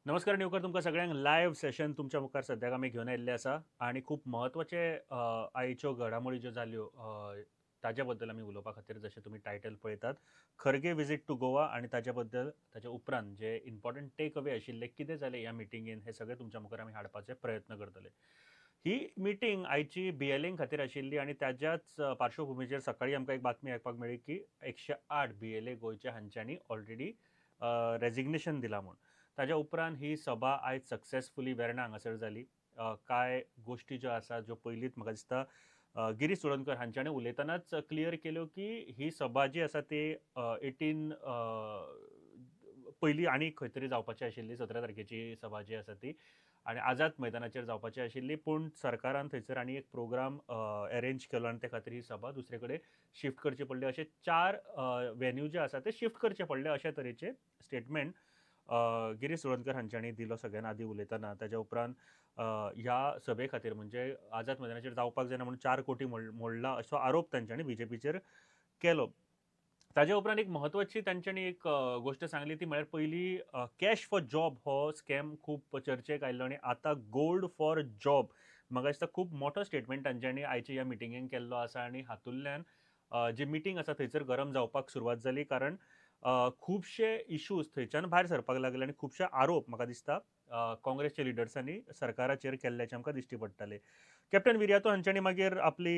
नमस्कार नेवकर, तुमकां सगळ्यांक लायव्ह सेशन तुमच्या मुखार सद्याक आमी घेवन आयिल्ले आसा आनी खूब म्हत्वाचे आयच्यो घडामोडी ज्यो जाल्यो ताज्या बद्दल आमी उलोवपा खातीर, जशें तुमी टायटल पळयतात, खरगे विजीट टू गोवा आनी ताज्या बद्दल, ताच्या उपरांत जे इम्पॉर्टंट टेक अवे आशिल्ले, कितें जालें ह्या मिटिंगेन, हें सगळें तुमच्या मुखार आमी हाडपाचे प्रयत्न करतले. ही मिटींग आयची बीएलए खातीर आशिल्ली आनी ताज्याच पार्श्वभुमीचेर सकाळी आमकां एक बातमी आयकपाक मेळ्ळी की 108 बीएलए गोंयच्या हांच्यांनी ऑलरेडी रेजिग्नेशन दिलां म्हूण. ताज्या उपरांत ही सभा आयज सक्सेसफुली वेर्णा हांगासर जाली. कांय गोश्टी ज्यो आसा ज्यो पयलींच म्हाका दिसता गिरीश चोडणकर हांच्यांनी उलयतनाच क्लियर केल्यो की ही सभा जी आसा ती 18 पयलीं आनी खंय तरी जावपाची आशिल्ली, 17 तारखेची सभा जी आसा ती आनी आझाद मैदानाचेर जावपाची आशिल्ली, पूण सरकारान थंयसर आनी एक प्रोग्राम अरेंज केलो आनी ते खातीर ही सभा दुसरे कडेन शिफ्ट करची पडली. अशे 4 वेन्यू जे आसा ते शिफ्ट करचे पडले अशे तरेचे स्टेटमेंट गिरीश चोडणकर हांच्यांनी दिलो सगळ्यान आदी उलयतना. ताज्या उपरांत ह्या सभे खातीर म्हणजे आझाद मैदानाचेर जावपाक जायना म्हणून 4 कोटी मोडला असो आरोप तांच्यांनी बीजेपीचेर केलो. ताज्या उपरांत एक म्हत्वाची तांच्यांनी एक गोश्ट सांगली ती म्हळ्यार पयली कॅश फॉर जॉब हो स्कॅम खूब चर्चेक आयिल्लो आनी आतां गोल्ड फॉर जॉब म्हाका दिसता खूब मोठो स्टेटमेंट तांच्यांनी आयच्या ह्या मिटिंगेन केल्लो आसा आनी हातूंतल्यान जी मिटींग आसा थंयसर गरम जावपाक सुरवात जाली, कारण खुबशे इश्यूज थंयच्यान भायर सरपाक लागले आनी खुबशे आरोप म्हाका दिसता काँग्रेसच्या लिडर्सांनी सरकाराचेर केल्ल्याचे आमकां दिश्टी पडटाले. कॅप्टन विरियातो हांच्यांनी मागीर आपली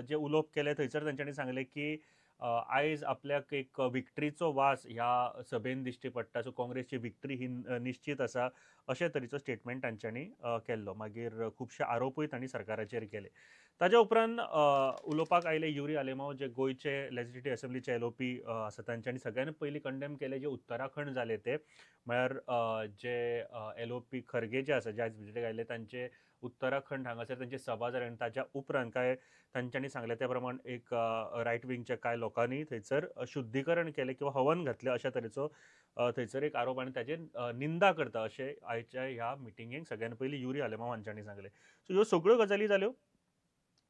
जे उलोवप केलें थंयसर तांच्यांनी सांगलें की आयज आपल्याक एक विक्ट्रीचो वास ह्या सभेन दिश्टी पडटा, सो काँग्रेसची विक्ट्री ही निश्चीत आसा अशे तरेचो स्टेटमेंट तांच्यांनी केल्लो. मागीर खुबशे आरोपूय तांणी सरकाराचेर केले. ताज्या उपरांत उलोवपाक आयले युरी आलेमाव जे गोंयचे लेजिस्लेटीव असेंब्लीचे एलओपी आसा, तांच्यांनी सगळ्यांनी पयलीं कंडेम केले जे उत्तराखंड जाले ते, म्हळ्यार जे एलओपी खरगे जे आसा जे आयज विजिटेक आयले तांचे उत्तराखंड हांगासर तांची सभा जाली आनी ताज्या उपरांत काय तांच्यांनी सांगलें त्या प्रमाण एक रायट विंगच्या कांय लोकांनी थंयसर शुद्धीकरण केलें किंवा हवन घातलें अशा तरेचो थंयसर एक आरोप आनी ताजेर निंदा करता अशें आयच्या ह्या मिटिंगेक सगळ्यान पयलीं युरी आलेमाव हांच्यांनी सांगलें. सो ह्यो सगळ्यो गजाली जाल्यो.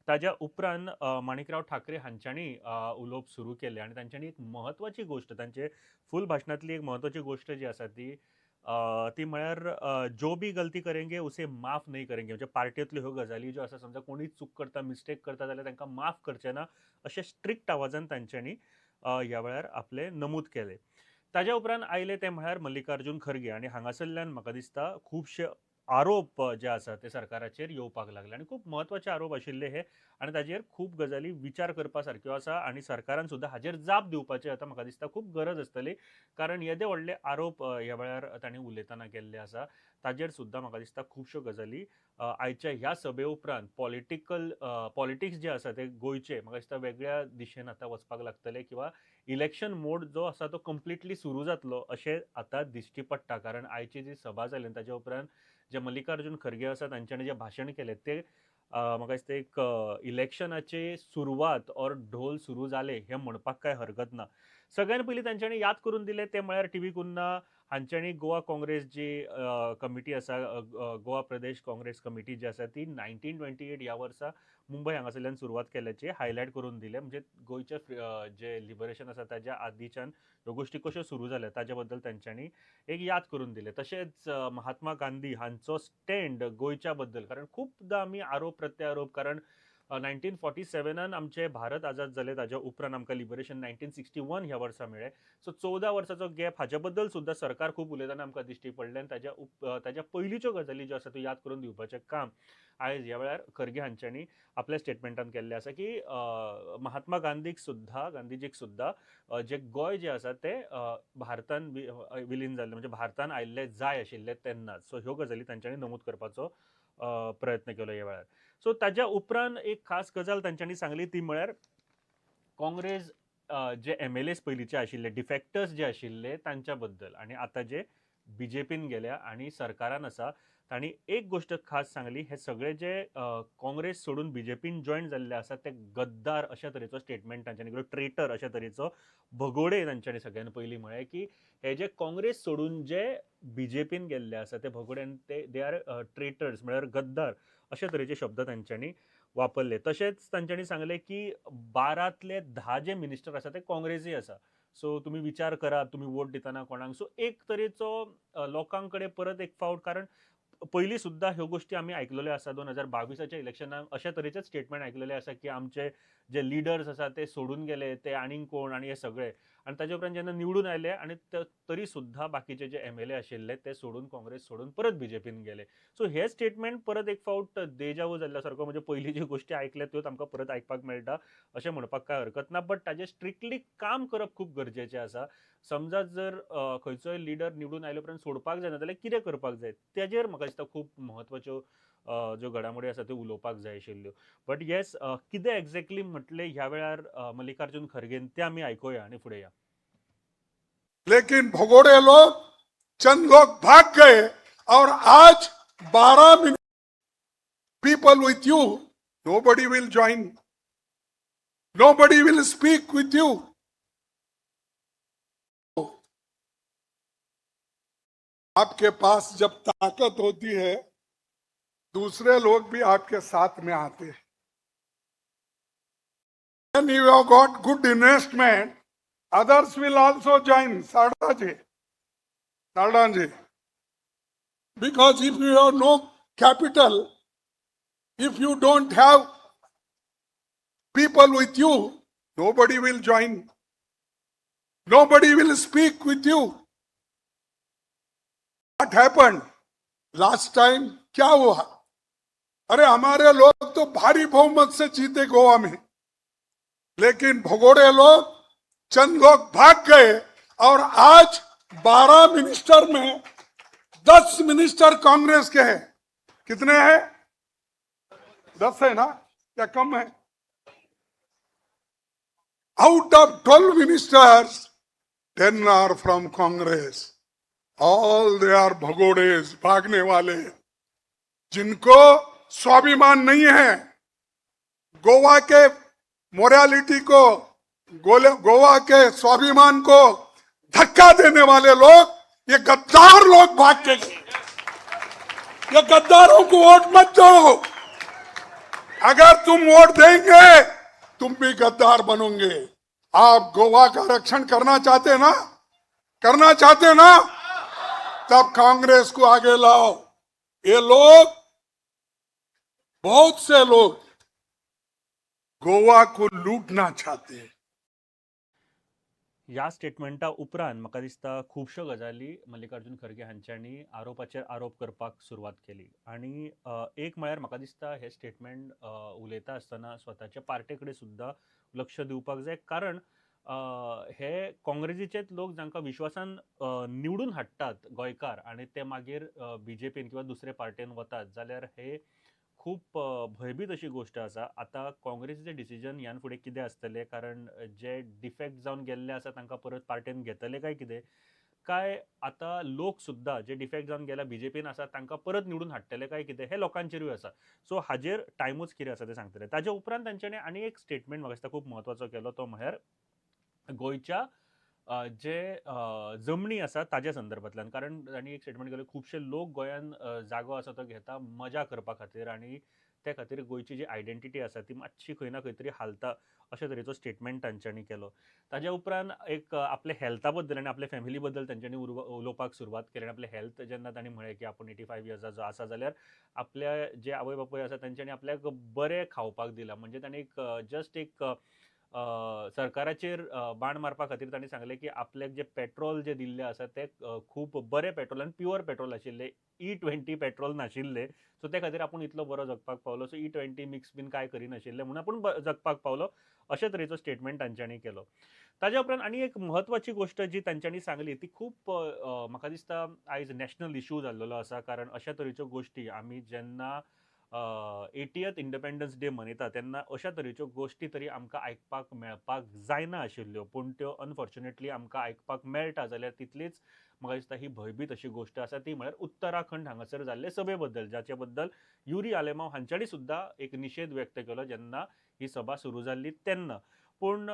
ताज्या उपरांत माणिकराव ठाकरे हांच्यांनी उलोवप सुरू केलें आनी तांच्यांनी एक म्हत्वाची गोश्ट, तांचे फूल भाशणांतली एक म्हत्वाची गोश्ट जी आसा ती ती म्हळ्यार जो भी गलती करेंगे उसे माफ नहीं करेंगे. म्हणजे पार्टेंतल्यो ह्यो गजाली ज्यो आसा, समजा कोणीय चूक करता, मिस्टेक करता जाल्यार तांकां माफ करचें ना अशें स्ट्रिक्ट आवाजान तांच्यांनी ह्या वेळार आपलें नमूद केलें. ताज्या उपरांत आयले ते म्हळ्यार मल्लिकार्जून खरगे आनी हांगासरल्यान म्हाका दिसता खुबशे आरोप जे आसा ते सरकाराचेर येवपाक लागले आनी खूब म्हत्वाचे आरोप आशिल्ले हे आनी ताजेर खूब गजाली विचार करपा सारक्यो आसा आनी सरकारान सुद्दां हाजेर जाप दिवपाची आतां म्हाका दिसता खूब गरज आसतली, कारण येदे व्हडले आरोप ह्या वेळार तांणी उलयतना केल्ले आसा. ताजेर सुद्दां म्हाका दिसता खुबश्यो गजाली आयच्या ह्या सभे उपरांत पॉलिटिकल पॉलिटिक्स जे आसा ते गोंयचे म्हाका दिसता वेगळ्या दिशेन आतां वचपाक लागतले किंवा इलेक्शन मोड जो आसा तो कंप्लिटली सुरू जातलो अशें आतां दिश्टी पडटा. कारण आयची जी सभा जाली आनी ताज्या उपरांत जे मल्लिकार्जून खरगे आसा तांच्यांनी जें भाशण केलें ते म्हाका दिसता एक इलेक्शनाची सुरवात ऑर ढोल सुरू जाले हें म्हणपाक कांय हरकत ना. सगळ्यान पयलीं तांच्यांनी याद करून दिलें तें म्हळ्यार टी व्ही कुन्हा हांच्यांनी गोवा काँग्रेस जी कमिटी आसा, गोवा प्रदेश काँग्रेस कमिटी जी आसा ती 1928 ह्या वर्सा मुंबय हांगासरल्यान सुरवात केल्याची हायलायट करून दिलें. म्हणजे गोंयचें जें लिबरेशन आसा ताज्या आदींच्यान ह्यो गोश्टी कश्यो सुरू जाल्या ताज्या बद्दल तांच्यांनी एक याद करून दिलें. तशेंच महात्मा गांधी हांचो स्टँड गोंयच्या बद्दल, कारण खुबदां आमी आरोप प्रत्यारोप, कारण 1947 आमचे भारत आझाद जाले ताज्या उपरांत आमकां लिबरेशन 1961 ह्या वर्सा मेळ्ळें. सो 14 वर्साचो गॅप हाज्या बद्दल सुद्दां सरकार खूब उलयतना आमकां दिश्टी पडलें आनी ताज्या पयलींच्यो गजाली ज्यो आसा त्यो याद करून दिवपाचें काम आयज ह्या वेळार खरगे हांच्यांनी आपल्या स्टेटमेंटान केल्लें आसा की महात्मा गांधीक सुद्दां, गांधीजीक सुद्दां जे गोंय जें आसा तें भारतान विलीन जाल्लें, म्हणजे भारतान आयिल्लें जाय आशिल्लें तेन्नाच. सो ह्यो गजाली तांच्यांनी नमूद करपाचो प्रयत्न केलो ह्या वेळार. सो ताज्या उपरांत एक खास गजाल तांच्यांनी सांगली ती म्हळ्यार काँग्रेस जे एमएलएस पयलींचे आशिल्ले, डिफेक्टर्स जे आशिल्ले तांच्या बद्दल आनी आतां जे बीजेपीन गेल्या आनी सरकारान आसा तांणी एक गोश्ट खास सांगली, हे सगळे जे काँग्रेस सोडून बीजेपीन जॉयन जाल्ले आसा ते गद्दार अशा तरेचो स्टेटमेंट तांच्यांनी केलो, ट्रेटर अशा तरेचो भगोडे तांच्यांनी सगळ्यान पयलीं म्हळें की हे जे काँग्रेस सोडून जे बीजेपीन गेल्ले आसा ते भगोडे आनी ते they are traitors म्हळ्यार गद्दार अशा तरेचे शब्द तांच्यांनी वापरले. तशेंच तांच्यांनी सांगलें की 12तले 10 जे मिनिस्टर आसा ते काँग्रेसी आसा. सो तुमी विचार करात तुमी वोट दितना कोणाक. सो एक तरेचो लोकां कडेन परत एक फावट, कारण पयलीं सुद्दां ह्यो गोश्टी आमी आयकलेल्यो आसा. 2022 इलेक्शनाक अशा तरेचेच स्टेटमेंट आयकलेले आसा की आमचे जे लिडर्स आसा ते सोडून गेले, ते आनीक कोण आनी हे सगळे, आनी ताजे उपरांत जेन्ना निवडून आयले आनी तरी सुद्दां बाकीचे जे MLA आशिल्ले ते सोडून काँग्रेस सोडून परत बीजेपीन गेले. सो हे स्टेटमेंट परत एक फावट देजावू जाल्ल्या सारको, म्हणजे पयलीं ज्यो गोश्टी आयकल्या त्योच आमकां परत आयकपाक मेळटा अशें म्हणपाक कांय हरकत ना. बट ताजें स्ट्रिक्टली काम करप खूब गरजेचें आसा. समजा जर खंयचोय लिडर निवडून आयले उपरांत सोडपाक जायना जाल्यार कितें करपाक जाय तेजेर म्हाका दिसता खूब म्हत्वाच्यो ज्यो घडामोडी आसा त्यो उलोवपाक जाय आशिल्ल्यो. बट येस, कितें एक्झॅक्टली म्हटलें ह्या वेळार मल्लिकार्जुन खरगेन तें आमी आयकुया आनी फुडें या. लेकिन भगोड़े लोग, चंद लोग भाग गए और आज 12 minute people with you, nobody will join, nobody will speak with you. आपके पास जब ताकत होती है दूसरे लोग भी आपके साथ में आते हैं. When you have got good investment, others will also join. Sarda ji, Sarda ji. Because if you have no capital, if you don't have people with you, nobody will join. Nobody will speak with you. What happened? Last time क्या हुआ? अरे हमारे लोग तो भारी बहुमत से जीते गोवा में, लेकिन भगोड़े लोग, चंद लोग भाग गए और आज 12 मिनिस्टर में 10 मिनिस्टर कांग्रेस के हैं. कितने हैं? 10 है ना, क्या कम है? Out of 12 ministers, 10 are from Congress. All they are भगोड़े, भागने वाले, जिनको स्वाभिमान नहीं है. गोवा के मोरालिटी को, गोवा के स्वाभिमान को धक्का देने वाले लोग, ये गद्दार लोग भाग के गए. ये गद्दारों को वोट मत दो. अगर तुम वोट देंगे, तुम भी गद्दार बनोगे. आप गोवा का रक्षण करना चाहते हैं ना? करना चाहते हैं ना? तब कांग्रेस को आगे लाओ. ये लोग, बहुत से लोग गोवा को लूटना चाहते हैं. ह्या स्टेटमेंटा उपरांत म्हाका दिसता खुबश्यो गजाली मल्लिकार्जुन खरगे हांच्यांनी आरोपाचेर आरोप करपाक सुरवात केली. आनी एक म्हळ्यार म्हाका दिसता हे स्टेटमेंट उलयता आसतना स्वताच्या पार्टे कडेन सुद्दां लक्ष दिवपाक जाय, कारण हे काँग्रेसीचेच लोक जांकां विश्वासान निवडून हाडटात गोंयकार आनी ते मागीर बीजेपीन किंवा दुसरे पार्टेन वतात जाल्यार हे खूब भंयभीत अशी गोश्ट आसा. आतां काँग्रेसीचें डिसिजन ह्यान फुडें कितें आसतलें, कारण जे डिफेक्ट जावन गेल्ले आसा तांकां परत पार्टेन घेतले काय कितें, काय आतां लोक सुद्दां जे डिफेक्ट जावन गेल्या बीजेपीन आसा तांकां परत निवडून हाडटले काय कितें, हें लोकांचेरूय आसा. सो हाजेर टायमूच कितें आसा तें सांगतले. ताजे उपरांत तांच्यांनी आनी एक स्टेटमेंट म्हाका दिसता खूब म्हत्वाचो केलो, तो म्हळ्यार गोंयच्या जे जमनी आसा ताज्या संदर्भांतल्यान. कारण तांणी एक स्टेटमेंट केलें, खुबशे लोक गोंयान जागो आसा तो घेता मजा करपा खातीर आनी ते खातीर गोंयची जी आयडेंटिटी आसा ती मातशी खंय ना खंय तरी हालता अशे तरेचो स्टेटमेंट तांच्यांनी केलो. ताज्या उपरांत एक आपल्या हेल्था बद्दल आनी आपल्या फॅमिली बद्दल तांच्यांनी उलोवपाक सुरवात केली. आनी आपलें हेल्थ जेन्ना तांणी म्हळें की आपूण 85 इयर्साचो आसा जाल्यार आपल्या जे आवय बापूय आसा तांच्यांनी आपल्याक बरें खावपाक दिलां. म्हणजे तांणी एक जस्ट एक सरकाराचेर बाण मारपा खातीर तांणी सांगलें की आपल्याक जे पेट्रोल जे दिल्लें आसा तें खूब बरें पेट्रोल आनी प्युअर पेट्रोल आशिल्लें, E20 petrol नाशिल्लें. सो ते खातीर आपूण इतलो बरो जगपाक पावलो. सो E20 mix बीन कांय करिनाशिल्लें म्हणून आपूण जगपाक पावलो अशे तरेचो स्टेटमेंट तांच्यांनी केलो. ताज्या उपरांत आनी एक म्हत्वाची गोश्ट जी तांच्यांनी सांगली ती खूब म्हाका दिसता आयज नॅशनल इशू जाल्लो आसा. कारण अशा तरेच्यो गोश्टी आमी जेन्ना 80th independence day मनयता तेन्ना अशा तरेच्यो गोश्टी तरी आमकां आयकपाक मेळपाक जायना आशिल्ल्यो, पूण त्यो अनफॉर्च्युनेटली आमकां आयकपाक मेळटा जाल्यार तितलीच म्हाका दिसता ही भंयभीत अशी गोश्ट आसा. ती म्हळ्यार उत्तराखंड हांगासर जाल्ले सभे बद्दल, जाचे बद्दल युरी आलेमाव हांच्यांनी सुद्दां एक निशेध व्यक्त केलो जेन्ना ही सभा सुरू जाल्ली तेन्ना. पूण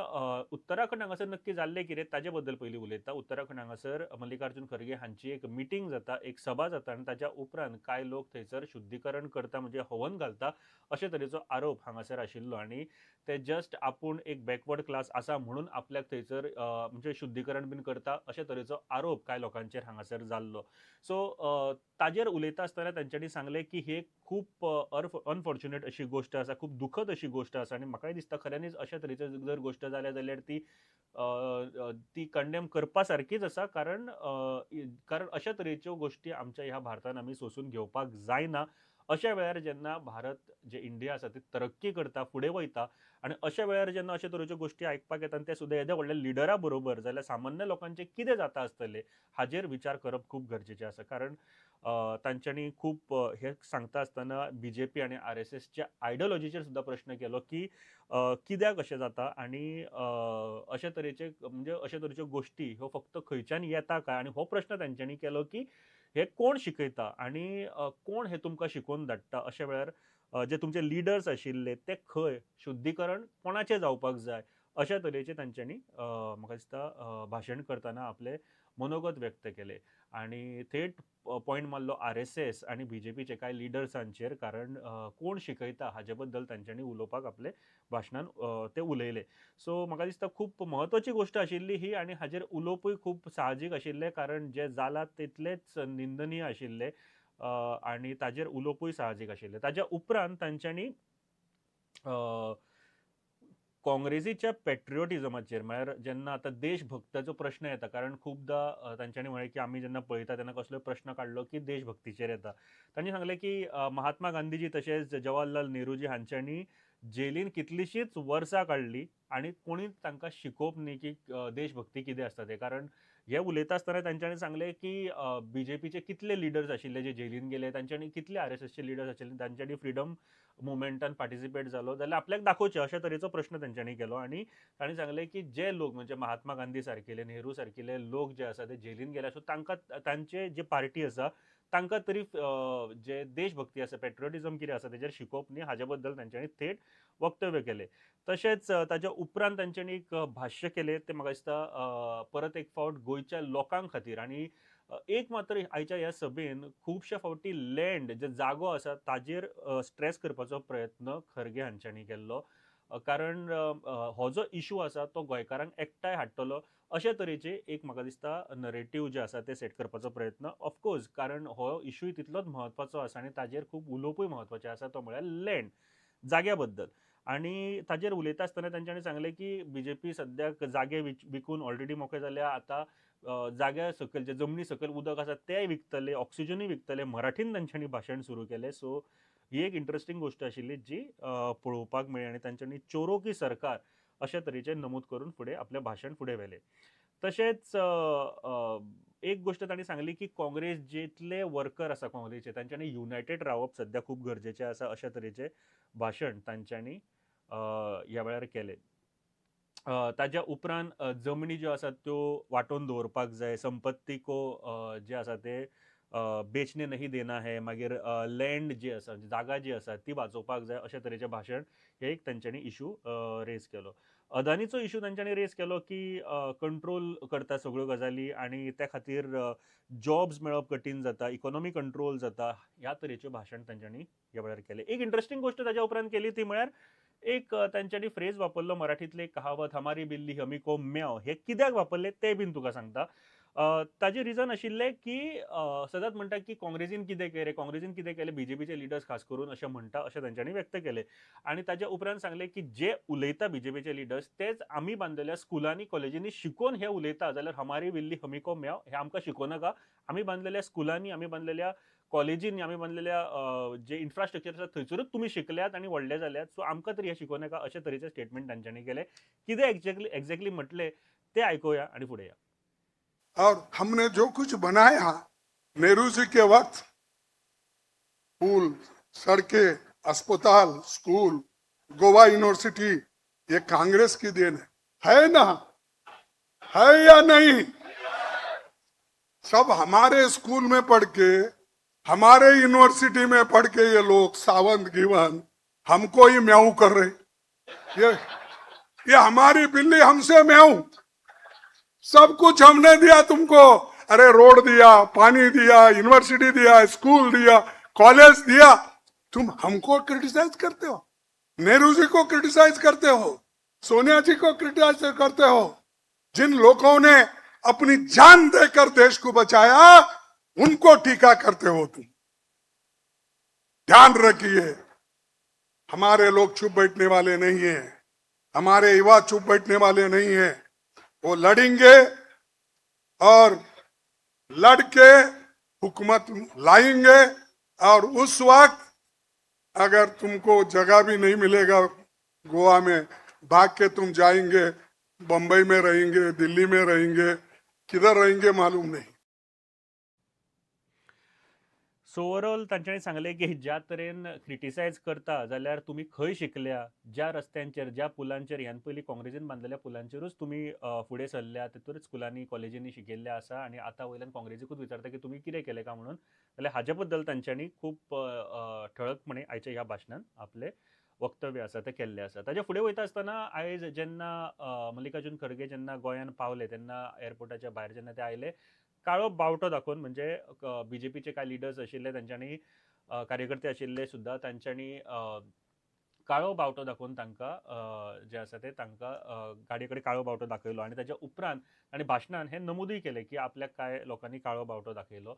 उत्तराखंड हांगासर नक्की जाल्लें कितें ताजे बद्दल पयलीं उलयता. उत्तराखंड हांगासर मल्लिकार्जुन खरगे हांची एक मिटींग जाता, एक सभा जाता आनी ताच्या उपरांत कांय लोक थंयसर शुद्धीकरण करता, म्हणजे हवन घालता अशे तरेचो आरोप हांगासर आशिल्लो आनी ते जस्ट आपूण एक बॅकवर्ड क्लास आसा म्हणून आपल्याक थंयसर म्हणजे शुद्धीकरण बीन करता अशे तरेचो आरोप कांय लोकांचेर हांगासर जाल्लो. सो ताजेर उलयता आसतना तांच्यांनी सांगलें की ही एक खूब अनफॉर्च्युनेट अशी गोश्ट आसा, खूब दुखद अशी गोश्ट आसा आनी म्हाकाय दिसता खऱ्यांनीच अशा तरेची जर गोश्ट जाल्या जाल्यार ती ती कंडेम करपा सारकीच आसा, कारण कारण अशा तरेच्यो गोश्टी आमच्या ह्या भारतान आमी सोंसून घेवपाक जायना. अशा वेळार जेन्ना भारत जे इंडिया आसा ती तरक्की करता, फुडें वयता आनी अशा वेळार जेन्ना अशे तरेच्यो गोश्टी आयकपाक येता आनी ते सुद्दां येद्या व्हडल्या लिडरा बरोबर, जाल्यार सामान्य लोकांचें कितें जाता आसतलें हाजेर विचार करप खूब गरजेचें आसा. कारण तांच्यांनी खूब हें सांगता आसतना बीजेपी आनी आरएसएसच्या आयडियोलॉजीचेर सुद्दां प्रश्न केलो की कित्याक अशें जाता आनी अशे तरेचे म्हणजे अशे तरेच्यो गोश्टी ह्यो फक्त खंयच्यान येता काय, आनी हो प्रश्न तांच्यांनी केलो की हे कोण शिकयता आनी कोण हे तुमकां शिकोवन धाडटा. अशा वेळार जे तुमचे लिडर्स आशिल्ले ते खंय, शुद्धीकरण कोणाचें जावपाक जाय अशा तरेचे तांच्यांनी म्हाका दिसता भाशण करतना आपले मनोगत व्यक्त केले आनी थेट पॉयंट मारलो आरएसएस आनी बीजेपीचे कांय लिडर्सांचेर, कारण कोण शिकयता हाजे बद्दल तांच्यांनी उलोवपाक आपले भाशणान ते उलयले. सो म्हाका दिसता खूब म्हत्वाची गोश्ट आशिल्ली ही आनी हाजेर उलोवपूय खूब साहजीक आशिल्लें, कारण जें जालां तितलेंच निंदनीय आशिल्लें आनी ताजेर उलोवपूय साहजीक आशिल्लें. ताज्या उपरांत तांच्यांनी काँग्रेसीच्या पेट्रियोटिजमाचेर, म्हळ्यार जेन्ना आतां देशभक्ताचो प्रश्न येता, कारण खुबदां तांच्यांनी म्हळें की आमी जेन्ना पळयता तेन्ना कसलोय प्रश्न काडलो की देशभक्तीचेर येता. तांणी सांगलें की महात्मा गांधीजी तशेंच जवाहरलाल नेहरूजी हांच्यांनी जेलीन कितलींशींच वर्सां काडली आनी कोणीच तांकां शिकोवप न्ही की देशभक्ती कितें आसता तें. कारण हे उलयता आसतना तांच्यांनी सांगलें की बीजेपीचे कितले लिडर्स आशिल्ले जे जेलीन गेले, तांच्यांनी कितले आरएसएसचे लिडर्स आशिल्ले, तांच्यांनी फ्रिडम मुवमेंटान पार्टिसिपेट जालो जाल्यार आपल्याक दाखोवचें अशा तरेचो प्रश्न तांच्यांनी केलो. आनी तांणी सांगलें की जे लोक म्हणजे महात्मा गांधी सारकेले, नेहरू सारकेले लोक जे आसा ते जेलीन गेले, सो तांकां तांचे जे पार्टी आसा तांकां तरी जे देशभक्ती आसा, पेट्रियोटिजम कितें आसा तेजेर शिकोवप न्ही हाजे बद्दल तांच्यांनी थेट वक्तव्य केलें. तशेंच ताच्या उपरांत तांच्यांनी एक भाश्य केलें तें म्हाका दिसता परत एक फावट गोंयच्या लोकां खातीर. आनी एक मात्र आयच्या ह्या सभेन खुबशे फावटी लँड जे जागो आसा ताजेर स्ट्रेस करपाचो प्रयत्न खरगे हांच्यांनी केल्लो, कारण हो जो इशू आसा तो गोंयकारांक एकठांय हाडटलो अशे तरेचे एक म्हाका दिसता नरेटीव जे आसा ते सेट करपाचो प्रयत्न. ऑफकोर्स कारण हो इशूय तितलोच म्हत्वाचो आसा आनी ताजेर खूब उलोवपूय म्हत्वाचें आसा, तो म्हळ्यार लँड जाग्या बद्दल. आनी ताजेर उलयता आसतना तांच्यांनी सांगलें की बीजेपी सद्याक जागे विकून ऑलरेडी मोकळे जाल्या, आतां जाग्या सकयल जे जमनी सकयल उदक आसा तेंय विकतले, ऑक्सिजनूय विकतले. मराठीन तांच्यांनी भाशण सुरू केलें. सो ही एक इंट्रस्टींग गोश्ट आशिल्ली जी पळोवपाक मेळ्ळी आनी तांच्यांनी चोरो की सरकार अशा तरेचें नमूद करून फुडें आपलें भाशण फुडें व्हेलें. तशेंच एक गोश्ट तांणी सांगली की काँग्रेस जितले वर्कर आसा काँग्रेसीचे तांच्यांनी युनायटेड रावप सद्या खूब गरजेचें आसा अशा तरेचें भाशण तांच्यांनी ह्या वेळार केलें. ताज्या उपरांत जमनी ज्यो आसात त्यो वांटोवन दवरपाक जाय, संपत्ती को जे आसा ते बेचने नहीं देना है, मागीर लँड जी आसा जागा जी आसा ती वाचोवपाक जाय अशा तरेचें भाशण हे एक तांच्यांनी इशू रेज केलो. अदानीचो इशू तांच्यांनी रेज केलो की कंट्रोल करता सगळ्यो गजाली आनी त्या खातीर जॉब्स मेळप कठीण जाता, इकॉनॉमी कंट्रोल जाता, ह्या तरेचें भाशण तांच्यांनी ह्या वेळार केलें. एक इंट्रस्टींग गोश्ट ताज्या उपरांत केली ती म्हळ्यार एक तांच्यांनी फ्रेज वापरलो मराठींतली एक कहावत, हमारी बिल्ली हमी को म्याव. हे कित्याक वापरले तें बीन तुका सांगता. ताजें रिजन आशिल्लें की सदांच म्हणटा की काँग्रेसीन कितें केलें, काँग्रेसीन कितें केलें, बीजेपीचे लिडर्स खास करून अशें म्हणटा अशें तांच्यांनी व्यक्त केलें. आनी ताज्या उपरांत सांगलें की जे उलयता बीजेपीचे लिडर्स तेच आमी बांदलेल्या स्कुलांनी कॉलेजींनी शिकोवन हे उलयता, जाल्यार हमारी बिल्ली हमी को म्याव हे आमकां शिकोवं नाका. आमी बांदलेल्या स्कुलांनी, आमी बांदलेल्या कॉलेजींनी, आमी बांदलेल्या जे इन्फ्रास्ट्रक्चर आसा थंयसरूच तुमी शिकल्यात आनी व्हडले जाल्यात, सो आमकां तरी हें शिकोवं नाका अशे तरेचें स्टेटमेंट तांच्यांनी केलें. कितें एक्झॅक्टली म्हटलें तें आयकुया आनी फुडें या. और हमने जो कुछ बनाया नेहरू जी के वक्त, पुल, सड़कें, अस्पताल, स्कूल, गोवा यूनिवर्सिटी, ये कांग्रेस की then है ना? है या नहीं? सब हमारे स्कूल में पढ़ के, हमारे यूनिवर्सिटी में पढ़ के ये लोग सावंत गिवन हमको ही म्याऊ कर रहे. ये ये हमारी बिल्ली हमसे म्याऊं। सब कुछ हमने दिया तुमको। अरे रोड दिया, पानी दिया, यूनिवर्सिटी दिया, स्कूल दिया, कॉलेज दिया, तुम हमको क्रिटिसाइज करते हो, नेहरू जी को क्रिटिसाइज करते हो, सोनिया जी को क्रिटिसाइज करते हो। जिन लोगों ने अपनी जान देकर देश को बचाया, उनको टीका करते हो तुम। ध्यान रखिए, हमारे लोग चुप बैठने वाले नहीं हैं। हमारे युवा चुप बैठने वाले नहीं हैं। वो लड़ेंगे और लड़के हुकूमत लाएंगे और उस वक्त अगर तुमको जगह भी नहीं मिलेगा गोवा में, भाग के तुम जाएंगे, बम्बई में रहेंगे, दिल्ली में रहेंगे, किधर रहेंगे मालूम नहीं। सो ओवरऑल तांच्यांनी सांगलें की ज्या तरेन क्रिटिसायज करता जाल्यार तुमी खंय शिकल्या? ज्या रस्त्यांचेर, ज्या पुलांचेर, ह्यान पयलीं काँग्रेसीन बांदलेल्या पुलांचेरूच तुमी फुडें सरल्या, तितूनच स्कुलांनी कॉलेजींनी शिकयल्लें आसा आनी आतां वयल्यान काँग्रेसीकूच विचारता की तुमी कितें केलें काय म्हणून, जाल्यार हाजे बद्दल तांच्यांनी खूब ठळकपणे आयच्या ह्या भाशणान आपलें वक्तव्य आसा तें केल्लें आसा। ताच्या फुडें वयता आसतना आयज जेन्ना मल्लिकार्जून खरगे जेन्ना गोंयान पावले तेन्ना एअरपोर्टाच्या भायर जेन्ना ते आयले, काळो बावटो दाखोवन, म्हणजे बीजेपीचे कांय लिडर्स आशिल्ले तांच्यांनी, कार्यकर्ते आशिल्ले सुद्दां, तांच्यांनी काळो बावटो दाखोवन तांकां जे आसा ते तांकां गाडये कडेन काळो बावटो दाखयलो आनी ताच्या उपरांत तांणी भाशणान हें नमुदूय केलें की आपल्याक कांय लोकांनी काळो बावटो दाखयलो।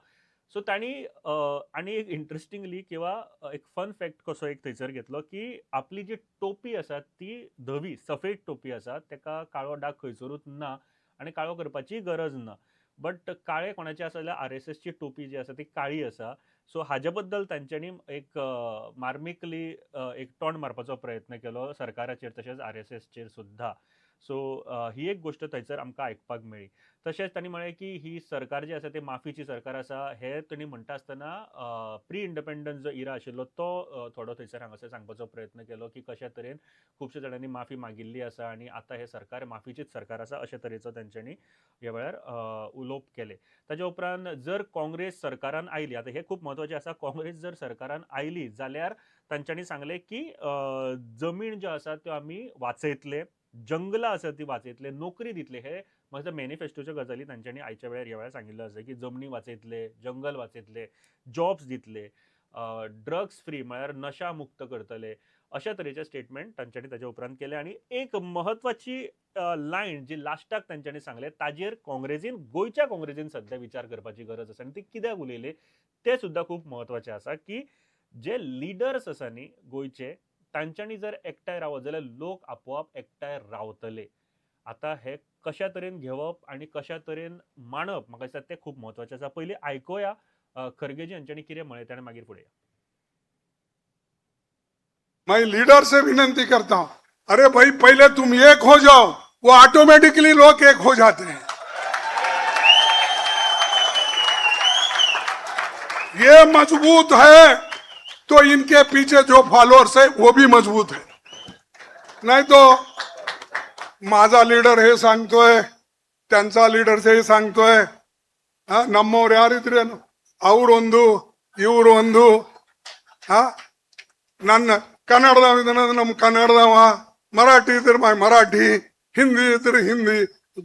सो तांणी आनी एक इंट्रस्टिंगली किंवा एक फन फॅक्ट कसो एक थंयसर घेतलो की आपली जी टोपी आसा ती धवी सफेद टोपी आसा, ताका काळो डाग खंयसरूच ना आनी काळो करपाची गरज ना, बट काळे कोणाचे आसा जाल्यार आरएसएसची टोपी जी आसा ती काळी आसा। सो हाजे बद्दल तांच्यांनी एक मार्मिकली एक तोंड मारपाचो प्रयत्न केलो सरकाराचेर तशेंच आरएसएसचेर सुद्दां। सो ही एक गोश्ट थंयसर आमकां आयकपाक मेळ्ळी। तशेंच तांणी म्हळें की ही सरकार जी आसा ती माफीची सरकार आसा। हे तांणी म्हणटा आसतना प्री इंडिपेंडन्स जो इरा आशिल्लो तो थोडो थंयसर हांगासर सांगपाचो प्रयत्न केलो की कशा तरेन खुबशे जाणांनी माफी मागिल्ली आसा आनी आतां हें सरकार माफीचीच सरकार आसा अशे तरेचो तांच्यांनी ह्या वेळार उलोवप केलें। ताच्या उपरांत जर काँग्रेस सरकारान आयली, आतां हें खूब म्हत्वाचें आसा, काँग्रेस जर सरकारान आयली जाल्यार तांच्यांनी सांगलें की जमीन ज्यो आसा त्यो आमी वाचयतले, जंगलां आसा ती वाचयतले, नोकरी दितले। हे म्हाका मॅनिफेस्टोच्यो गजाली तांच्यांनी आयच्या वेळार ह्या वेळार सांगिल्लो आसा की जमनी वाचयतले, जंगल वाचयतले, जॉब्स दितले, ड्रग्स फ्री म्हळ्यार नशा मुक्त करतले, अशा तरेचे स्टेटमेंट तांच्यांनी ताच्या उपरांत केलें। आनी एक म्हत्वाची लायन जी लास्टाक तांच्यांनी सांगलें ताजेर काँग्रेसीन, गोंयच्या काँग्रेसीन सद्या विचार करपाची गरज आसा आनी ती कित्याक उलयली तें सुद्दां खूब म्हत्वाचें आसा की जे लिडर्स आसा न्ही गोंयचे, तांच्यांनी जर एकठांय रावत जाल्यार लोक आपोआप एकठांय रावतले। आतां हे कशा तरेन घेवप आनी कशा तरेन मांडप म्हाका दिसता तें खूब म्हत्वाचें आसा। पयलीं आयकुया खरगेजी हांच्यांनी कितें म्हळें तें आनी मागीर फुडें। मैं लीडर से विनंती करता हूं, अरे भाई पहले तुम एक हो जाओ, वो ऑटोमेटिकली लोग एक हो जाते हैं। ये मजबूत है तो इनके पीछे जो फॉलोअर्स है वो भी मजबूत है। नाही तो माझा लीडर हे सांगतोय, त्यांचा लीडर हे सांगतोय, हा ನಮ್ಮವ್ರು ಯಾರಿದ್ರೇನು, ಅವರೊಂದು ಇವರು ಒಂದು, ಹಾ ನನ್ನ ಕನ್ನಡದವ ಇದ್ದಾನೆ ನಮ್ಮ ಕನ್ನಡದವ, ಮರಾಠಿ ಇದ್ರೆ ಮರಾಠಿ, ಹಿಂದಿ ಇದ್ರೆ ಹಿಂದಿ,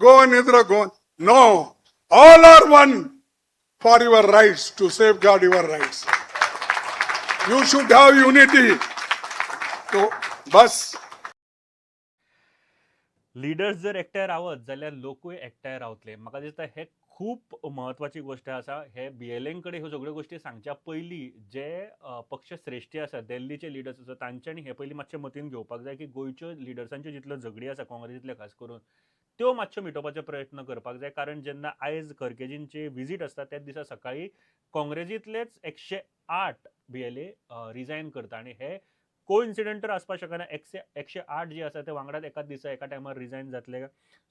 ಗೋವನ್ ಇದ್ರೆ Govan. No, all are one for your rights, to safeguard your rights. You should have unity. तो बस। लिडर्स जर एकठांय रावत जाल्यार लोकूय एकठांय रावतले। म्हाका दिसता हे खूब म्हत्वाची गोश्ट आसा। हे बीएलएन कडेन ह्यो सगळ्यो गोश्टी सांगच्या पयलीं जे पक्ष श्रेश्ठी आसा, दिल्लीचे लिडर्स आसा, तांच्यांनी हे पयलीं मातशें मतीन घेवपाक जाय की गोंयच्यो लिडर्सांच्यो जितल्यो झगडी आसा काँग्रेसींतले खास करून त्यो मातश्यो मिटोवपाचो प्रयत्न करपाक जाय। कारण जेन्ना आयज खरगेजींची विजीट आसता त्याच दिसा सकाळीं काँग्रेसींतलेच 108 बीएलए रिजायन करता आनी हे कोइन्सिडंट तर आसपाक शकना, 108 जे आसा ते वांगडाच एकाच दिसा एका टायमार रिजायन जातले।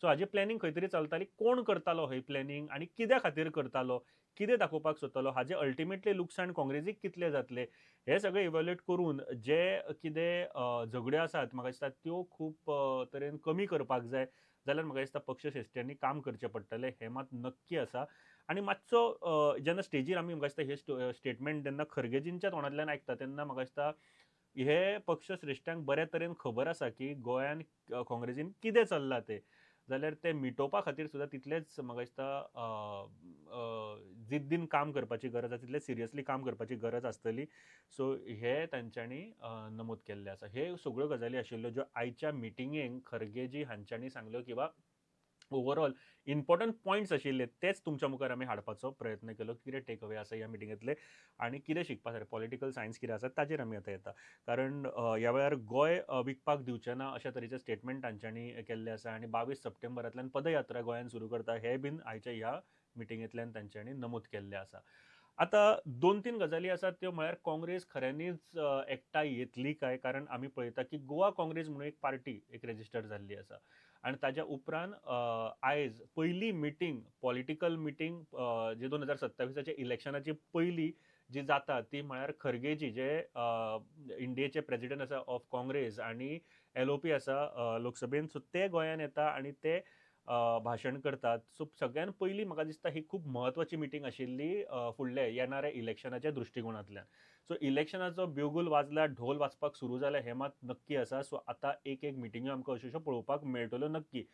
सो हाजी प्लॅनिंग खंय तरी चलताली। कोण करतालो ही प्लॅनिंग आनी कित्या खातीर करतालो, कितें दाखोवपाक सोदतालो, हाजें अल्टिमेटली लुकसाण काँग्रेसीक कितलें जातलें हें सगळें इवेल्युएट करून जे कितें झगड्यो आसात म्हाका दिसता त्यो खूब तरेन कमी करपाक जाय। जाल्यार म्हाका दिसता पक्ष श्रेश्ठ्यांनी काम करचें पडटलें हें मात नक्की आसा। आनी मातसो जेन्ना स्टेजीर आमी म्हाका दिसता हे स्टेटमेंट जेन्ना खरगेजींच्या तोंडांतल्यान आयकता तेन्ना म्हाका दिसता हे पक्ष श्रेश्ठ्यांक बऱ्या तरेन खबर आसा की गोंयान काँग्रेसीन कितें चल्लां तें, जाल्यार ते मिटोवपा खातीर सुद्दां तितलेंच म्हाका दिसता जिद्दीन काम करपाची गरज आसा, तितलें सिरियसली काम करपाची गरज आसतली. सो हे तांच्यांनी नमूद केल्लें आसा. हे सगळ्यो गजाली आशिल्ल्यो ज्यो आयच्या मिटिंगेक खरगेजी हांच्यांनी सांगल्यो किंवा ओवरऑल इम्पॉर्टंट पॉयंट्स आशिल्ले तेच तुमच्या मुखार आमी हाडपाचो प्रयत्न केलो. कितें टेक अवे आसा ह्या मिटिंगेंतले आनी कितें शिकपा सारकें पॉलिटिकल सायन्स कितें आसा ताजेर आमी आतां येता. कारण ह्या वेळार गोंय विकपाक दिवचें ना अशा तरेचें स्टेटमेंट तांच्यांनी केल्लें आसा आनी 22 सप्टेंबरांतल्यान पदयात्रा गोंयांत सुरू करता हें बीन आयच्या ह्या मिटिंगेंतल्यान तांच्यांनी नमूद केल्लें आसा. आतां 2-3 गजाली आसात त्यो म्हळ्यार काँग्रेस खऱ्यांनीच एकठांय येतली काय, कारण आमी पळयता की गोवा काँग्रेस म्हणून एक पार्टी एक रेजिस्टर जाल्ली आसा आनी ताज्या उपरांत आयज पयली मिटींग, पॉलिटिकल मिटींग जी 2027 इलेक्शनाची पयली जी जाता ती म्हळ्यार खरगेजी जे इंडियेचे प्रेजिडेंट आसा ऑफ काँग्रेस आनी LOP आसा लोकसभेन, सो ते गोंयान येता आनी ते भाशण करतात. सो सगळ्यान पयली म्हाका दिसता ही खूब म्हत्वाची मिटींग आशिल्ली फुडले येणाऱ्या इलेक्शनाच्या दृश्टिकोनांतल्यान. सो इलेक्शनाचो ब्युगूल वाजला, ढोल वाजपाक सुरू जाला हें मात नक्की आसा. सो आतां एक एक मिटिंग्यो आमकां अश्यो अश्यो पळोवपाक मेळटल्यो नक्की.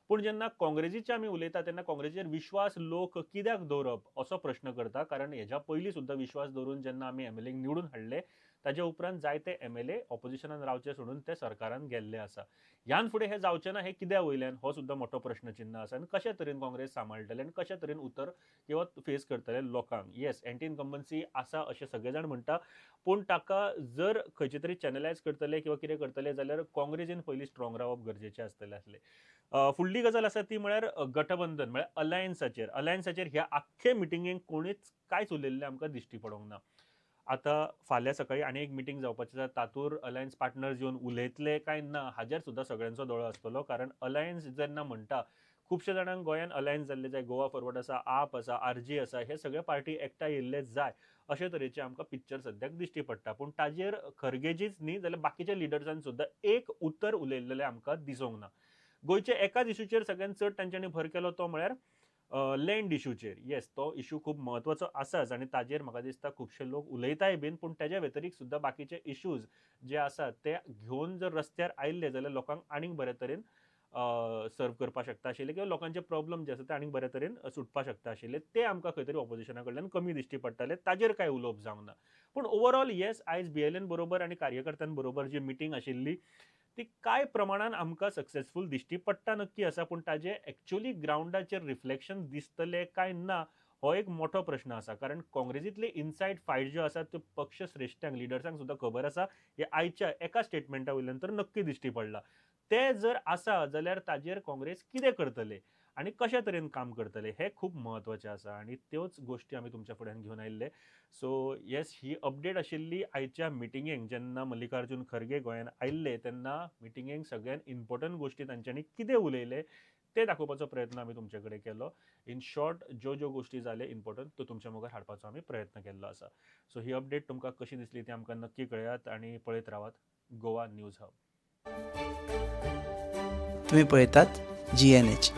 पूण जेन्ना काँग्रेसीचे आमी उलयता तेन्ना काँग्रेसीचेर विश्वास लोक कित्याक दवरप असो प्रश्न करता, कारण हेज्या पयलीं सुद्दां विश्वास दवरून जेन्ना आमी MLA निवडून हाडले ताज्या उपरांत जायते MLA ऑपोजिशनान रावचे सोडून ते सरकारान गेल्ले आसा. ह्यान फुडें हें जावचें ना हें कित्या वयल्यान हो सुद्दां मोठो प्रश्नचिन्ह आसा आनी कशे तरेन काँग्रेस सांबाळटले आनी कशे तरेन उतर किंवा फेस करतले लोकांक. येस, एंटी इन्कम्बन्सी आसा अशें सगळे जाण म्हणटा, पूण ताका जर खंयचे तरी चॅनलायज करतले किंवा कितें करतले जाल्यार काँग्रेसीन पयलीं स्ट्रॉंग रावप गरजेचें आसतलें आसलें. फुडली गजाल आसा ती म्हळ्यार गठबंधन म्हळ्यार अलायन्साचेर. अलायन्साचेर ह्या आख्खे मिटिंगेक कोणीच कांयच उलयल्लें आमकां दिश्टी पडोंक ना. आतां फाल्यां सकाळीं आनी एक मिटींग जावपाची आसा, तातूर अलायन्स पार्टनर्स येवन उलयतले काय ना हाजेर सुद्दां सगळ्यांचो दोळो आसतलो. कारण अलायन्स जेन्ना म्हणटा खुबशे जाणांक गोंयान अलायन्स जाल्ले जाय, गोवा फॉरवर्ड आसा, आप आसा, RG आसा, हे सगळे पार्टी एकठांय येयल्ले जाय अशे तरेचे आमकां पिक्चर सद्याक दिश्टी पडटा. पूण ताजेर खरगेजीच न्ही जाल्यार बाकीच्या लिडर्सान सुद्दां एक उतर उलयल्लें आमकां दिसूंक ना. गोंयच्या एकाच इशूचेर सगळ्यांत चड तांच्यांनी भर केलो तो म्हळ्यार लँड इशूचेर. येस, तो इशू खूब म्हत्वाचो आसाच आनी ताजेर म्हाका दिसता खुबशे लोक उलयताय बीन, पूण ताज्या व्यतिरिक्त सुद्दां बाकीचे इशूज जे आसात ते घेवन जर रस्त्यार आयिल्ले जाल्यार लोकांक आनीक बरे तरेन सर्व करपाक शकता आशिल्ले किंवा लोकांचे प्रॉब्लम जे आसा ते आनीक बरे तरेन सुटपाक शकता आशिल्ले, ते आमकां खंय तरी ऑपोजिशना कडल्यान कमी दिश्टी पडटाले, ताजेर कांय उलोवप जावंक ना. पूण ओवरऑल येस, आयज BLN बरोबर आनी कार्यकर्त्यां बरोबर जी मिटींग आशिल्ली ती कांय प्रमाणान आमकां सक्सेसफूल दिश्टी पडटा नक्की आसा, पूण ताजें एक्चुअली ग्रावंडाचेर रिफ्लेक्शन दिसतलें काय ना हो एक मोठो प्रश्न आसा. कारण काँग्रेसींतले इनसायड फायट ज्यो आसा त्यो पक्ष श्रेश्ठ्यांक, लिडर्सांक सुद्दां खबर आसा, हे आयच्या एका स्टेटमेंटा वयल्यान तर नक्की दिश्टी पडला. ते जर आसा जाल्यार ताजेर काँग्रेस कितें करतले आनी कशे तरेन काम करतले हें खूब म्हत्वाचें आसा आनी त्योच गोश्टी आमी तुमच्या फुड्यान घेवन आयिल्ले. सो येस, ही अपडेट आशिल्ली आयच्या मिटिंगेक. जेन्ना मल्लिकार्जुन खरगे गोंयांत आयिल्ले तेन्ना मिटिंगेक सगळ्यान इम्पॉर्टंट गोश्टी तांच्यांनी कितें उलयले ते दाखोवपाचो प्रयत्न आमी तुमचे कडेन केलो. इन शॉर्ट ज्यो ज्यो गोश्टी जाले इम्पॉर्टंट त्यो तुमच्या मुखार हाडपाचो आमी प्रयत्न केल्लो आसा. सो ही अपडेट तुमकां कशी दिसली ती आमकां नक्की कळयात आनी पळयत रावात गोवा न्यूज हब. तुम्ही पळयतात GNH.